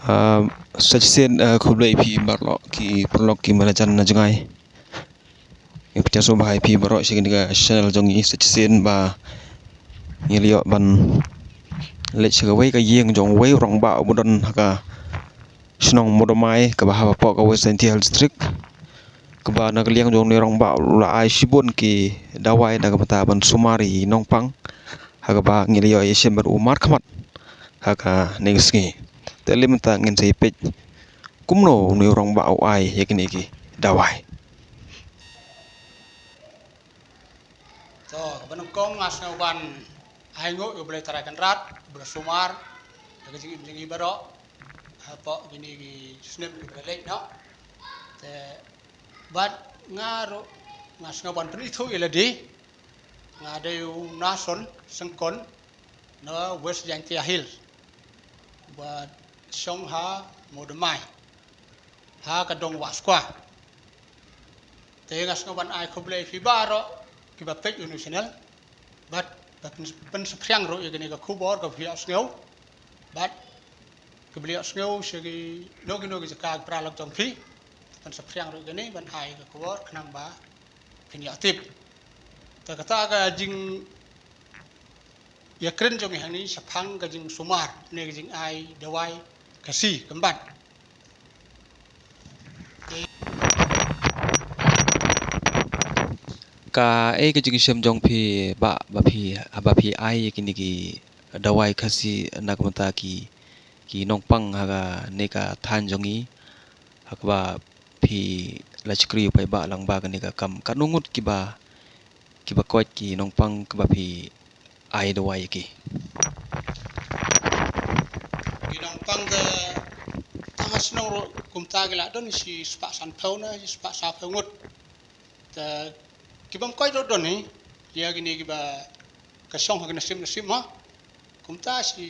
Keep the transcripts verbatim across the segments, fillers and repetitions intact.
Ah, sa shisien, ah, khublei ïa phi baroh ki paralok ki manajan na jngai. Ïa phi, sngewbha ïa phi baroh sha kane ka channel jong ngi. Sa shisien ba ngi la ïoh ban leit sha kawei ka ïing jong uwei u rangbah uba don ha ka shnong Mawdamai kaba hapoh ka West Jaintia Hills District, kaba na ka liang jong une u rangbah u la ai shibun ki dawai na ka bynta ban sumar ïa i nongpang, ha kaba ngi la ïoh ïashem bad u markhmat ha kane ka sngi. Te lei mynta ngin sa ïa peit kumno une u rangbah u ai ïa kine ki dawai. To, kaba nyngkong nga sngew ban ai nguh ïa U Blei Trai Kynrad uba la sumar ïa ka jingim jong ngi baroh hapoh kine ki snem kiba la leit noh. Te bad nga ruh nga sngew ban pynithuh ïa lade. Nga dei u Nason Syngkon na West Jaintia Hills, ba shong ha Mawdamai, ha ka dong Wahskwa. Te nga sngew ban ai khublei ïa phi baroh kiba peit ïa une u channel bad ba pyn-, pynsaphriang ruh ïa kane ka khubor kaba phi ïohsngew bad kaba la ïohsngew sha kino kino ki jaka ki paralok jong phi. Pynsaphriang ruh ïa kane ban ai ka khubor khnang ba phin ïoh tip. Te kata ka jingïakren jong ngi hangne shaphang ka jingsumar ne ka jingai dawai Khasi kynbat. Kaei ka jingshem jong phi, Bah, ba phi, ba phi ai kine ki dawai Khasi na ka bynta ki, ki nongpang ha kane ka thaiñ jong ngi, ha kaba phi la shakri ïa u paidbah lyngba kane ka kam? Katno ngut kiba, kiba koit ki nongpang kiba phi ai dawai ïa ki? Ki nongpang te tang ha shnong ruh kumta ki la don shi spah sanphew ne shi spah sawphew ngut. Te ki bym koit ruh don hi, ïa kine kiba ka shong ha ka nasib nasib mo. Kumta shi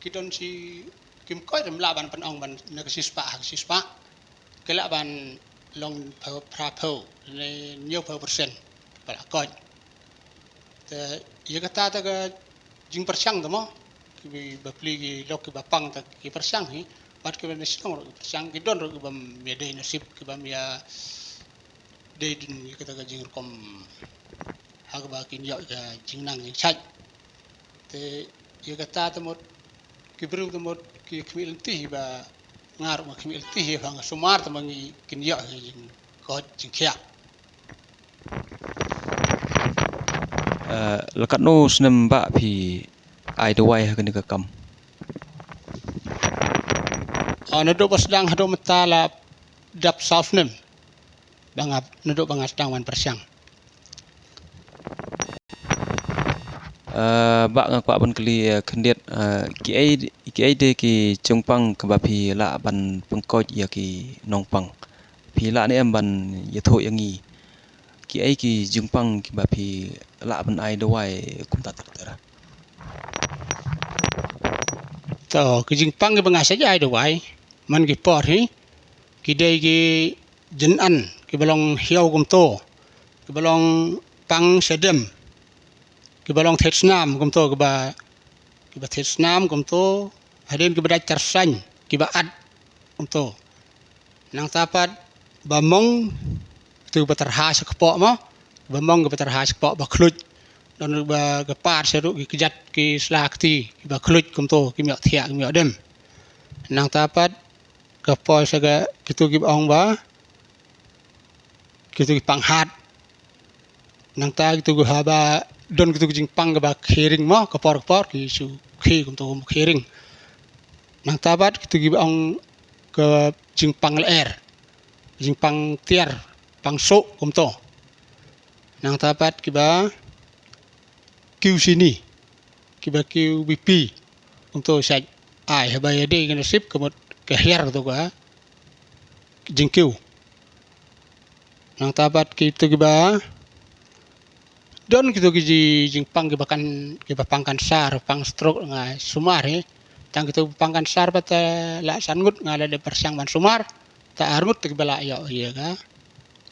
ki don shi kim koit, ym lah ban pynong ban na ka shispah ha ka shispah. Ki lah ban long phew, phraphew ne hynñiewphew percent ba la koit. Te ïa kata te ka jingpyrshang te mo, kiba pli ki lok kiba pang te ki pyrshang hi. Bad kiba na shnong ruh ki pyrshang, ki don ruh ki bym ïadei nasib, ki bym ïadei dien ïa kata ka jingrukom ha kaba kin ïoh ka jingnang jingshait. Te ïa kata te mut ki briew te mut ki khmih lynti ba nga ruh nga khmih lynti ba nga sumar te ma ngi kin ïoh ka jingkoit jingkhiah. Eh, la katno snem Bah phi ai dawai ha kane ka kam? Oh, naduh ba sdang haduh mynta la dap saw snem. Ba nga, naduh ba nga sdang ban pyrshang. Eh, Bah, nga kwah ban kylli, eh, khyndiat, eh, kiei, kiei de ki jingpang kiba phi lah ban pynkoit ïa ki nongpang? Phi lah ne em ban ïathuh ïa ngi kiei ki jingpang kiba phi lah ban ai dawai kumta ter ter? To, ki jingpang kiba nga shait ai dawai man ki por hi, ki dei ki jyndan kiba long hiaw kumto, kiba long pang shadem, kiba long thied snam kumto, kiba, kiba thied snam kumto, hadien kiba dait tyrsaiñ, kiba at kumto. Nangta pat ba mong, kito kiba tyrha sha kpoh mo, ba mong kiba tyrha sha kpoh ba khluit. Don ba ka par sha ruh ki kjat ki sla kti kiba khluit kumto, kim ïoh thiah kim ïoh dem. Nangta pat ka poi sha ka kito kiba ong ba kito ki pang hat. Nangta kito ki haba don kito ki jingpang kaba khie ring mo, ka por ka por ki shu khie kumto khie ring. Nangta pat kito kiba ong ka jingpang lyer, jingpang tiar, pang suh kumto. Nangta pat kiba kiew shini, kiba kiew bipi, kumto shait ai, haba ïadei ka nasib ka mut ka hiar kito ka jingkiew. Nangta pat kito kiba don kito ki ji-, jingpang kiba kan, kiba pang kansar, pang stroke nga sumar hi. Tang kito pang kansar pat, eh, la san ngut nga la dep pyrshang ban sumar, ta ar ngut kiba la ïoh ïa ka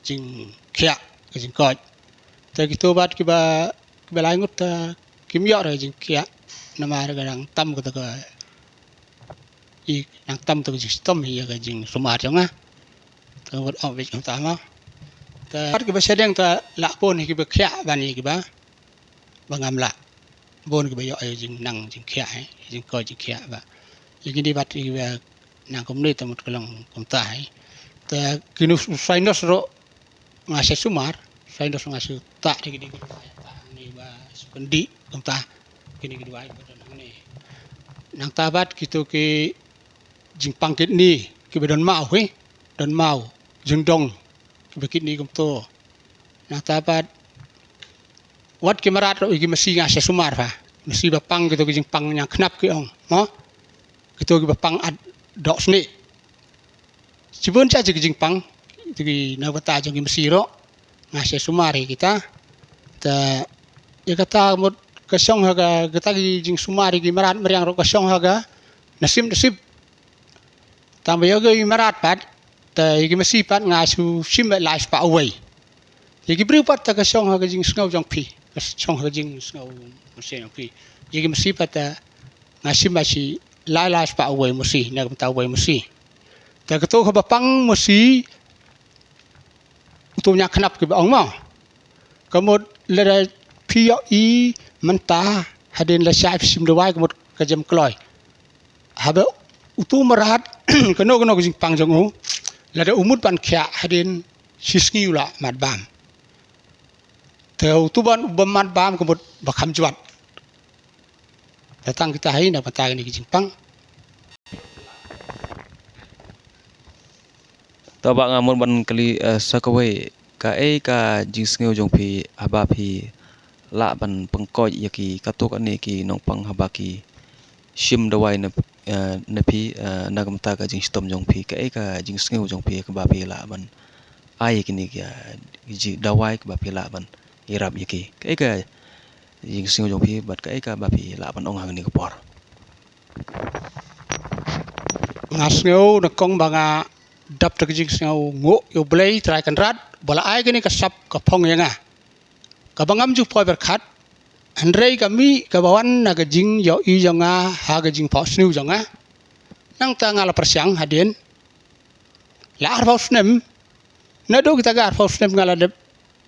jingkhiah, ka jingkoit. Ta kito pat kiba, kiba lai ngut ta kim ïoh re jingkhiah namar ka dang tam kata ka i nang tam to ka jingshitom hi ïa ka jingsumar jong nga. Te wat ong bit kumta mo. Te pat kiba shadeng te lah bun hi kiba khiah ban ïa kiba ba ngam lah. Bun kiba ïoh ïa jingnang jingkhiah hi, jingkoit jingkhiah ba. Ïa kine pat kiba nang kumne te mut ka long kumta hi. Te kine u Sainos ruh nga sa sumar, Sainos nga sa tah da kine ki dawai, tah hangne ba shu kyndih kumta, kine ki dawai ba don hangne. Nangta pat kito ki jingpang kidney kiba don maw hi, don maw, jingdong kiba kidney kumto. Nangta pat wat ki mrad ruh ïa ki masi nga sa sumar ha. Masi ba pang kito ki jingpang ñiangknap ki ong mo. Kito kiba pang at doh snieh. Shibun sha ki jingpang, kito ki na bynta jong ki masi ruh nga sa sumar ïa kita. Te ïa kata mut ka shong ha ka, kata ki jingsumar ïa ki mrad mariang ruh ka shong ha ka nasib nasib. Tang ba ïa ki mrad pat, te ïa ki masi pat nga shu shim lai spah uwei. Ïa ki briew pat te ka shong ha ka jingsngew jong phi, ka shong ha ka jingsngew mynsiem jong phi. Ïa ki masi pat te nga shim ba shi lai lai spah uwei masi, na ka bynta uwei masi. Te kato kaba pang masi, uto ñiangknap kiba ong mo. Ka mut lada phi ïohi mynta hadien la shah phi shim dawai ka mut ka jem kloi. Haba uto u mrad kano kano ka jingpang jong u, lada u mut ban khiah hadien shisngi u la mad bam. Te uto ban, u bym mad bam ka mut ba kham jwat. Te tang kita hi na bynta kine ki jingpang. Te ba nga mut ban kylli, eh, sa kawei, kaei ka jingsngew jong phi haba phi lah ban pynkhiah ïa ki katto katne ki nongpang haba ki shim dawai na, eh, na phi, eh, na ka bynta ka jingshitom jong phi, kaei ka jingsngew jong phi kaba phi lah ban ai ïa kine ki, eh, ji dawai kaba phi lah ban ïarap ïa ki. Kaei ka jingsngew jong phi bad kaei kaba phi lah ban ong ha kane ka por? Nga sngew nyngkong ba nga dap da ka jingsngew nguh ïa U Blei Trai Kynrad ba la ai kane ka sap ka phong ïa nga. Kaba ngam ju poi pyrkhat, hynrei ka mih kaba wan na ka jingïohi jong nga ha ka jingphohsniew jong nga. Nangta nga la pyrshang hadien la arphew snem. Naduh kita ka arphew snem nga la dep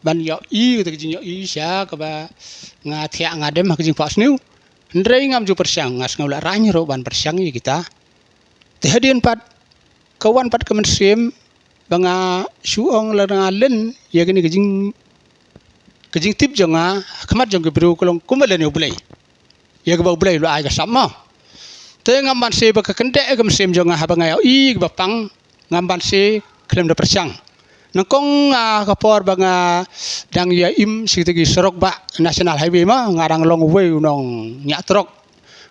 ban ïohi, kita ka jingïohi sha kaba nga thiah nga dem ha ka jingphohsniew. Hynrei ngam ju pyrshang, nga sngew la rang ruh ban pyrshang ïa kita. Te hadien pat ka wan pat ka mynsiem ba nga shu ong lada nga len ïa kane ka jing, ka jingtip jong nga ha khmat jong ki briew ka long kumba len ïa U Blei. Ïa kaba U Blei u la ai ka sap mo. Te ngam banse ba ka kyndeh ka mynsiem jong nga haba nga ïohi kaba pang, ngam banse khlem da pyrshang. Nyngkong, ah, ka por ba nga dang ïa im sha kita ki surok ba National Highway mo, nga dang long uwei u nongñiah trok.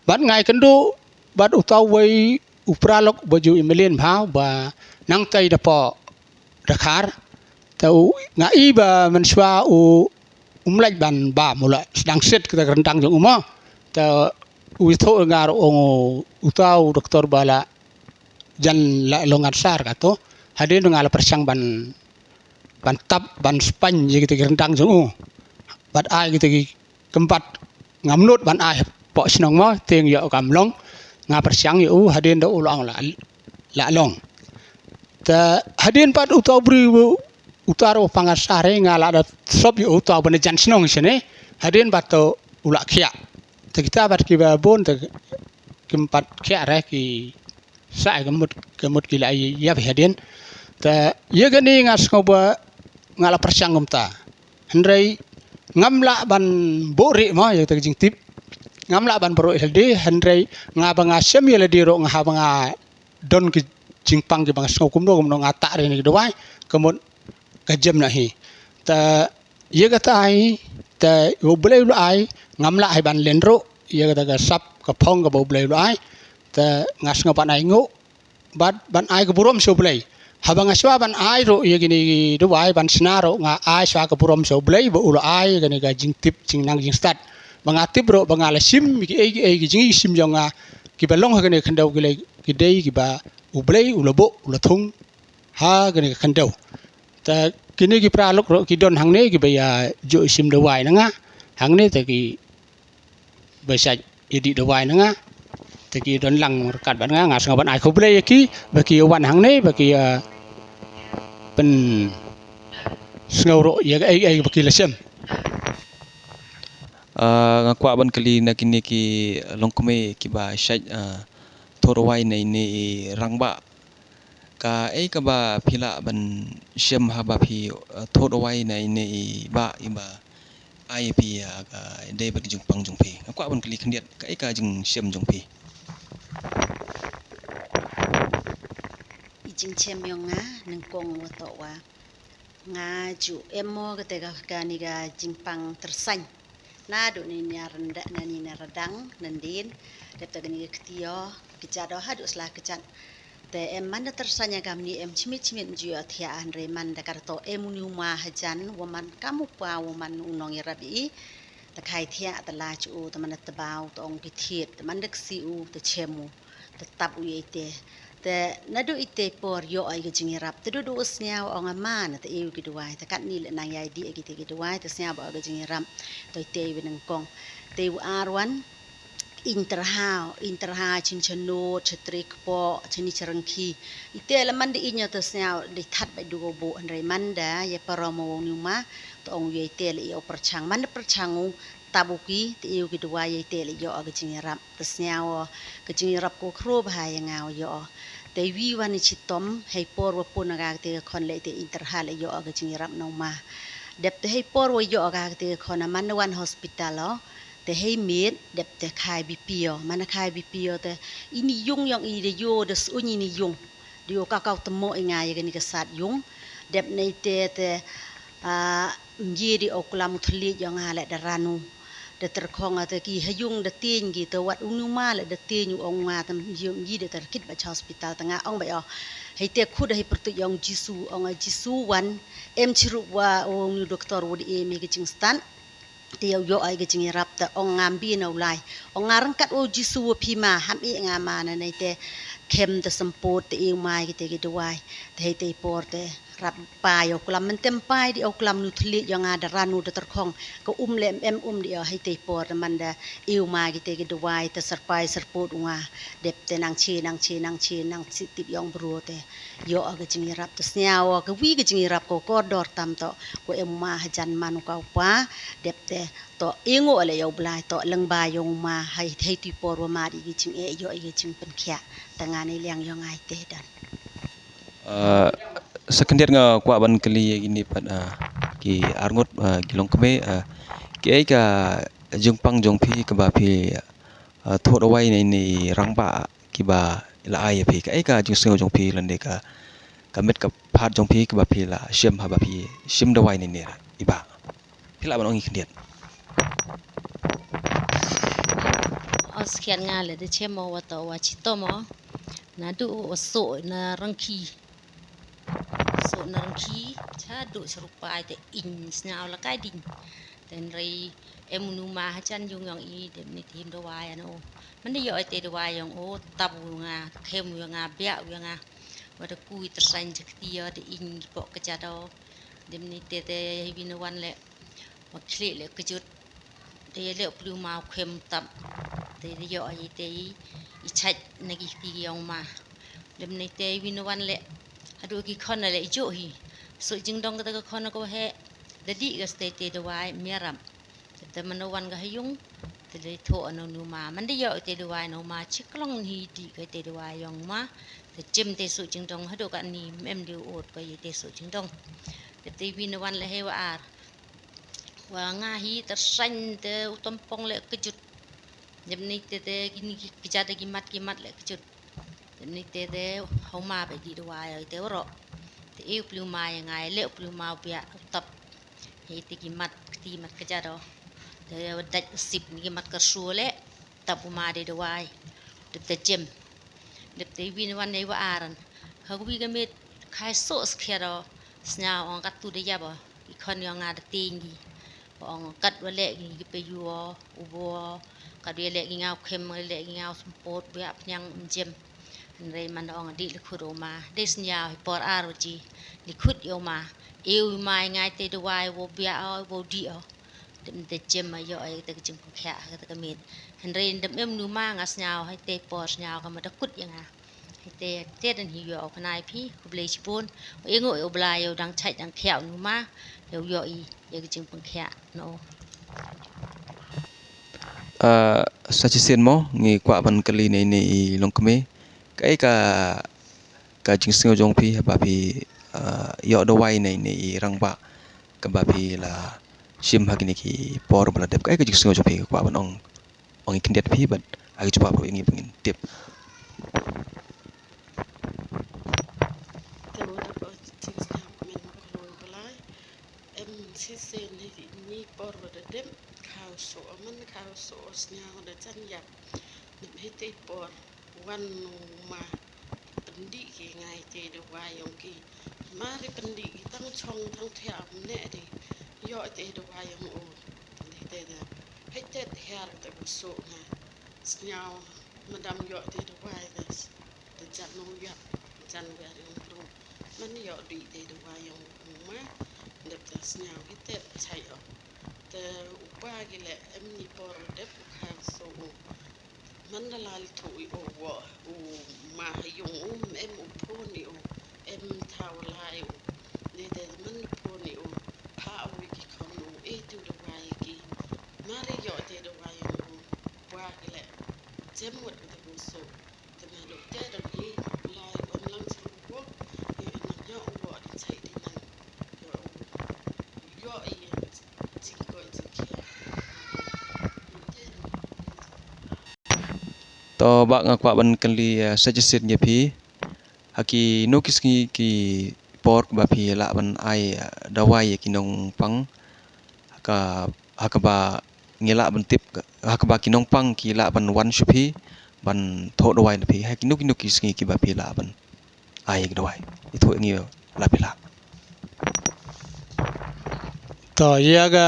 Bad nga ïakynduh bad uta uwei u paralok ba ju im lynti bha ba nangta i da poi Dkhar. Te u, nga i ba mynshuwa u, um lait ban bam, u la sdang set kita ka ryndang jong u mo. Te u ïathuh ïa nga ruh, ong u, uta u doktor ba la jan la long ansar kato. Hadien nga la pyrshang ban, ban tap, ban spaiñ ïa kita ki ryndang jong u. Bad ai kita ki kynbat, ngam nud ban ai hapoh shnong mo, te ïoh kam long. Nga pyrshang ïa u, hadien da u la ong la, la long. Te hadien pat uta u briew, uta ruh u pang ansar, nga la da sop ïa uta u ban jan shnong shane. Hadien pat to u la khiah. Te kita pat kiba bun te kim pat khiah re, ki sah ka mut, ka mut ki la ïap hi hadien. Te ïa kane nga sngew ba nga la pyrshang kumta. Hynrei ngam lah ban buhrieh mo ïa kata ka jingtip. Ngam lah ban buhrieh lade, hynrei nga ba nga shem ïa lade ruh, nga haba nga don ki jingpang kiba nga sngew kumno kumno nga tah re na ki dawai, ka mut ka jem noh hi. Te ïa kata hi, te U Blei u la ai, ngam lah hi ban len ruh ïa kata ka sap ka phong kaba U Blei u la ai. Te nga sngew ban ai nguh bad ban ai ka burom sha U Blei. Haba nga shuwa ban ai ruh ïa kine ki dawai ban shna ruh, nga ai shuwa ka burom sha U Blei ba u la ai kane ka jingtip jingnang jingstad ba nga tip ruh ba nga la shim kiei kiei ki jingshim jong nga kiba long ha kane ka khyndew ki la, ki dei kiba U Blei u la buh, u la thung ha kane ka khyndew. Te kine ki paralok ruh ki don hangne kiba ïa ju shim dawai na nga hangne, te kiba shait ïa dih dawai na nga. Te ki don lang ryngkat bad nga, nga sngew ban ai khublei ïa ki ba ki wan hangne ba ki, ah, pynsngew ruh ïa kaei kaei ba ki la shem. Ah, nga kwah ban kylli na kine ki longkmie kiba shait, ah, thoh dawai na ine i rangbah. Kaei kaba phi lah ban shem haba phi, eh, thoh dawai na ine i bah iba ai phi ïa ka dei bad ka jingpang jong phi. Nga kwah ban kylli khyndiat, kaei ka jingshem jong phi? I jingshem yong nga nyngkong wa toh wa nga ju em mo kata ka kani ka jingpang tyrsañ. Naduh nini na rynda, nini na radang, nandin, dep ta kani ka kti o, kjat o, haduh sla kjat. Te em man da tyrsañ ïa kamni em chimit chimit ju ïoh thiah hynrei man da kata em uni u ma hajan, wa man kam u pa, wa man u nongïarap i. Te khai thiah, te la ju u, te man da tbaw, te ong ki thied, te man da ksi u, te chem u. Te tap u ïa ite. Te naduh ite por ïoh ai ka jingïarap. Te duh duh u sñiaw ong a man te ïoh ki dawai. Te katni le nang ïai dih ïa kite ki dawai. Te sñiaw ba ka jingïarap. Te ite ïa nyngkong. Te u ar wan. Ing tyrha, ing tyrha chin chanot, chatre kpoh, chini charangki. Ite la man da ing ïa te sñiaw da that ba duh u buh hynrei man da ïa parom u ong ni u ma. Te ong ïa ite le ïa u pyrchang. Man da pyrchang u tap u ki, te ïoh ki dawai ïa ite le ïoh ka jingïarap. Te sñiaw o, ka jingïarap ko khro bha ïa nga o ïoh o. Te wi wan i chitom, hei por wa pun ka kate ka khon le te ing tyrha le ïoh o ka jingïarap na u ma. Dep te hei por wa ïoh ka kate ka khon a man da wan hospital o. Te hei miet, dep te khai B P o. Man da khai B P o te ini yung yong i de ïoh de suñ ini yung. Di o ka kau temo i nga ïa kani ka sat yung. Dep nei te te, ah, mji di o klam u thliej yong nga le da ranu. Da tyrkhong a te ki ha yung da tieng ki te wat uni u ma le da tieng u ong nga te mji mji da tyrkit ba cha hospital te nga ong ba ïoh. Hei te khud hei pyrtuit yong Jisu ong a Jisu wan em chirup wa ong u doktor wa di em ïa ki jingstan. Te ïa u ïoh ai ka jingïarap te ong ngam bi na u lai. Ong nga ryngkat u Jisu wa phi ma ham i nga ma na nei te khem te sempot te i u mai ki te ki dawai. Te hei te i por te rap pai u klam mentem pai di u klam nu thliej ïa nga da ranu da tyrkhong. Ka um le em um di ïa hei te i por te man da i u mai ki te ki dawai te serpai serpot u nga. Dep te nang chi nang chi nang chi nang chi tip ïong bru te. Ïoh ka jingïarap te sñiaw ka wi ka jingïarap ko kordor tam to ko em ma hajan man u ka u pa dep te to ingo le ïa u Blai to leng ba ïong u ma hai hai ti por wa ma di ki jing e ïoh ki jingpynkhiah te ngan i liang ïong ai te dan. Ah, sa khyndiat nga kwah ban kylli ïa kini pat, ah, ki arngut, ah, ki longkmie, ah, ki ei ka jingpang jong phi kaba phi, ah, thoh dawai na ini rangbah kiba la ai ïa phi, kaei ka jingsngew jong phi lane ka, ka met ka phad jong phi kaba phi la shem haba phi shem dawai ne ne i bah. Phi lah ban ong i khyndiat. Os khian nga le de chem o wa to wa chitom o. Naduh u so na rangki. So na rangki cha duh cha rupai te in sñiaw la kai ding. Ten rei em nu ma ha chan yung yong i dem ni tim dawai ano. Man de yo te dawai yong o tap u nga khem u nga bia u nga. Wa da kui tyrsañ jakti yo de in ki pok ka cha do. Dem ni te te hi bin wan le. Wa khlieh le kjut. Te le u pliu ma u khem tap. Te yo i te i chait na ki ti yong ma. Dem ni te hi bin wan le. Hadu ki khon le i jo hi. So jingdong ka ta ka khon ko he. Da di ka ste te dawai miaram. Te mano wan ka ha yung te dei thoh ano nu ma man dei ïoh te dawai no ma chiklong hi di ka te dawai yong ma. Te jem te so jingdong hado ka ni mem dei ot ka ye te so jingdong. Te te wi no wan le he wa ar wa nga hi ter sañ te u tompong le kejut. Jem ni te te kini ki kejat ki mat ki mat le kejut. Te ni te te hau ma ba di dawai te oro. Te eu pliu ma ya ngai le pliu ma bia tap. Hei te ki mat kti mat kejat o. Te dait sip ni ki mat kersu le tap u ma de dawai. Dep te jem. Dep te win wan nei wa aran. Ha wi ka met khai so skher o. Sñiaw ong kat tu de yap o. I khon yong nga de tengi. Ong kat wa le ki pe yu o. U bo. Kat wa le ki ngau khem le ki ngau sempot bia pnyang jem. Hynrei man ong di le khut u ma. De sñiaw hi por ar ji. Di khut yo ma. Eu ma ngai te dawai wo bia o wo di o. Dep te jem ma ïoh ïa kata ka jingpynkhiah ha kata ka miet. Hynrei dep em nu ma nga sngew ha ite por sngew ka ma da kut ïa nga. Ha ite te dan hi ïoh u khnai phi, khublei shibun. U ïa ngu u Blai ïa u dang chait dang khiah u nu ma ïa u ïoh i ïa ka jingpynkhiah no. Ah, sa shisien mo ngi kwah ban kylli ne ne i longkmie. Kaei ka ka jingsngew jong phi haba phi, ah, ïoh dawai ne ne i rangbah kaba phi la shim ha kine ki por ba la dep, kaei ka jingsngew jong phi ka kwah ban ong, ong i khyndiat phi bad ai jubab ruh ïa ngi ba ngin tip. Te wat ba jingsngew men ba ka long balai. Em shisien ne ni por ba da dep khaw so man khaw so sngew da jan ïap. Nep hi te por wan nu ma pyndih ki ngai te dawai ïong ki. Mar i pyndih ki tang chong tang thiah ne di ïoh te dawai ïong u. Di te da hei te hiar te bu so nga sngew madam ïoh te dawai da da jan nu ïap jan wer ïong bru. Man ïoh di te dawai ïong u ma dep da sngew hi te chai o. Te u pa ki le em ni por dep u kha so u. Man da la li thu i o wo u ma ha yung u em u phone i o em thaw lai u. Ni te man phone i o pha u ki khon u e tu dawai ki. Mar i ïoh te dawai ïong u pa ki le jem wat te bu so. Te ma dok te dok i lai wan lang sa u wo i nang ïoh u wo di chai di nang ïoh i jingkoit jingkhiah. To ba nga kwah ban kylli, eh, suggestion ïa phi. Ha kino ki sngi ki por ba phi lah ban ai, eh, dawai ïa ki nongpang ha ka, ha kaba ngi lah ban tip, ha kaba ki nongpang ki lah ban wan sha phi ban thoh dawai na phi, ha kino kino ki sngi kiba phi lah ban ai ïa ki dawai, i thoh ïa ngi la phi lah. To ïa ka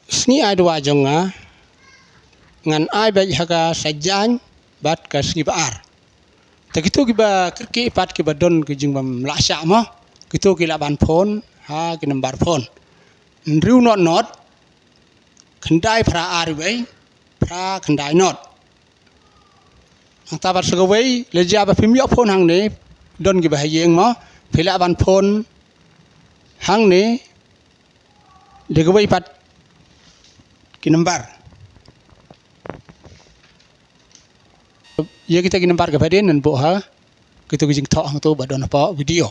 sngi ai dawai jong nga ngan ai beit ha ka Saitjaiñ bad ka sngi ba ar. Te kito kiba kyrkieh pat kiba don ki jingbym lah shah mo, kito ki lah ban phone ha ki nambar phone hynriew not not khyndai phra ar wei phra khyndai not. Nangta bad sa kawei, lada jia ba phim ïoh phone hangne, don kiba ha ïing mo, phi lah ban phone hangne da kawei pat ki nambar. Ïa kita ki nambar kaba dien ngan buh ha kito ki jingthoh hangto ba don hapoh video.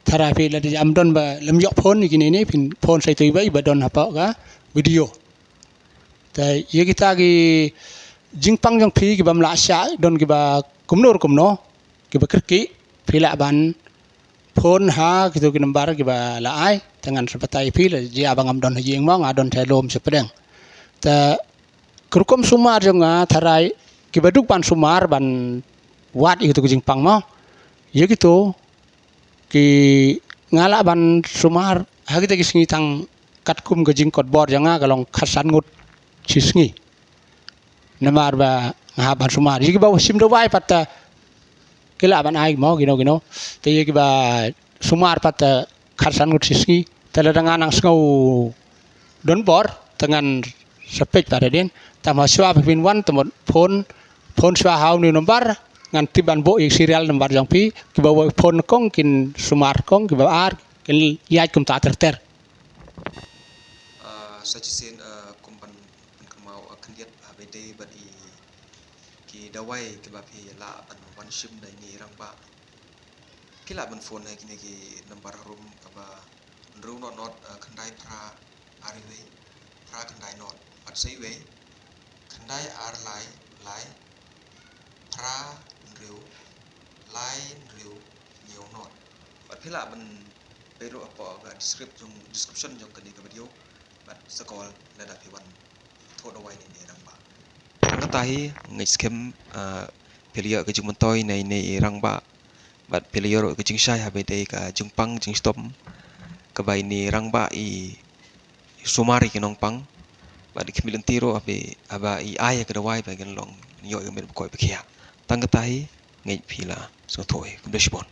Tharai phi lada jia ym don ba lym ïoh phone ïa kine ne phin phone sa ito iwei ba don hapoh ka video. Te ïa kita ki jingpang jong phi kibym lah shah, don kiba kumno kumno kiba kyrkieh, phi lah ban phone ha kito ki nambar kiba la ai. Te ngan sa batai phi lada jia ba ngam don ha ïing mo, nga don te lum sha pdeng. Te ka rukom sumar jong nga tharai kiba duk ban sumar ban wad ïa kito ki jingpang mo, ïa kito ki nga lah ban sumar ha kita ki sngi tang katkum ka jingkot bor jong nga ka long khatsan ngut shi sngi. Namar ba nga hap ban sumar ïa kiba shim dawai pat ta ki lah ban ai mo kino kino. Te ïa kiba sumar pat ta khatsan ngut shi sngi. Te lada nga nang sngew don bor te ngan sa peit pat hadien. Te ma shuwa ba phin wan te mut phone, phone shuwa ha u ni u nambar ngan tip ban buh ïa serial nambar jong phi. Kiba wei phone kong kin sumar kong, kiba ar kin ïaid kumta ter ter. Ah, sa shisien, ah, kum ban pynkynmaw, ah, khyndiat, ah, ba dei bad i ki dawai kiba phi lah ban wan shim da i rangbah. Ki lah ban phone ha kine ki nambar harum kaba hynriew not not, ah, khyndai phra ar wei phra khyndai not. Bad sa iwei khyndai ar lai lai phra hynriew lai hynriew hynñiew not. Bad phi lah ban peit ruh hapoh ka descrip-, jong, description jong kane ka video. Bad sa call lada phi wan thoh dawai ne ne rangbah. Tang kata hi ngeit skhem, ah, phi la ïoh ka jingmyntoi ne ne rangbah. Bad phi la ïoh ruh ka jingshai haba dei ka jingpang jingshitom kaba ine rangbah i sumar ïa ki nongpang. Bad i khmih lynti ruh haba i ai ïa ka dawai ba kan long ïoh ïa ka met ba koit ba khiah. Tang kata hi ngeit phi la sngewthuh hi. Khublei shibun.